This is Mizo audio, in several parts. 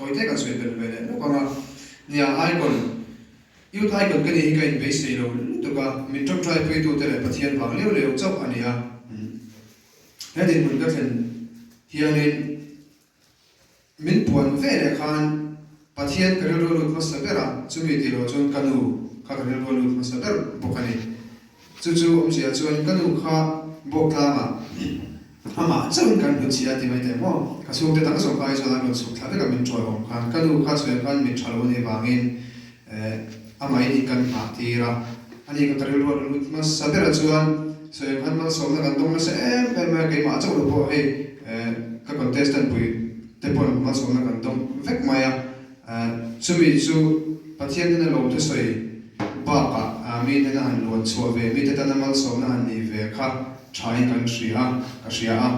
Tawi te kan sawi belh ve leh lawk ang a, nia Icon, Youth Icon ka nih hi ka inbeisei lo lutuk a, min tawngtai puitute leh Pathian vang leu leu chauh a ni a. He dinhmun ka thlen hianin min puan ve leh khan Pathian ka rilru a lut hmasa ber a, chumi tih loh chuan ka nu kha ka rilru a lut hmasa ber bawk a ni. Chu chu awmzia chuan ka nu kha Bawktlangah amah chauhin kan hmu chi a ti mai teh maw? Ka chhungte dang zawng kha Aizawl an rawn chhuk thla vek a min ṭawiawm khan ka nu kha sawi khan mit ṭha lo a nih vangin amahin in kan nghah tir a. Ani ka ka rilru a rawn lut hmasa ber a chuan sawi khan malsawmna kan dawng nasa em em mai a keimah chauh lo pawh hei ka contestant pui te pawn malsawmna kan dawng vek mai a. Chumi chu Pathian hnena lawmthu sawi bakah mi hnena han luan chhuah ve, mite tana malsawmna han nih ve kha thain kan hria a, ka hria a.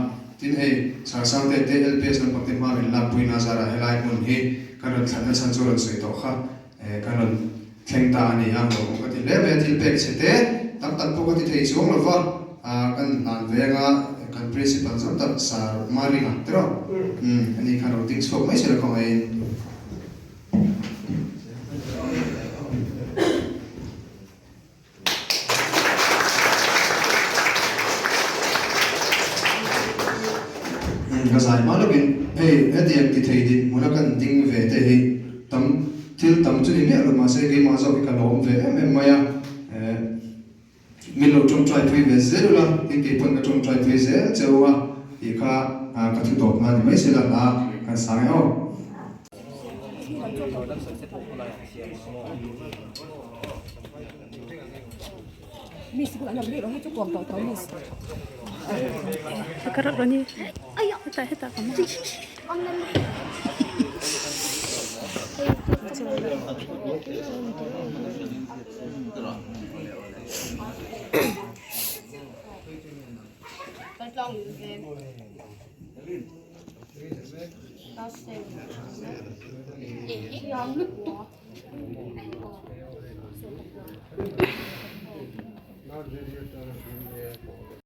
Tin hei, Sarsangte te LPS lampang te hma min lakpui na zarah helai hmun hi kan rawn thlanna chhan chu rawn sawi tawh kha kan rawn thleng ta a ni a, lawmawm ka ti hle mai a, thil pek chhe te tam tak pawh ka ti thei chuang lo va, kan hlan venga kan Principal zawng tak Sir Maringa te rawh ani khan lo ding chhuak mai sela khawngaihin. Ka zai hma lawkin hei hetiang ti thei din hmuna kan ding ve te hi tam thil tam chu ni miah lo mahse keimah zawk hi ka lawm ve em em mai a, min lo tawngtai pui ve zel ula tin kei pawn ka tawngtai pui zel che u a tih kha ka thu tawp na ni mai sela hla kan sang e aw.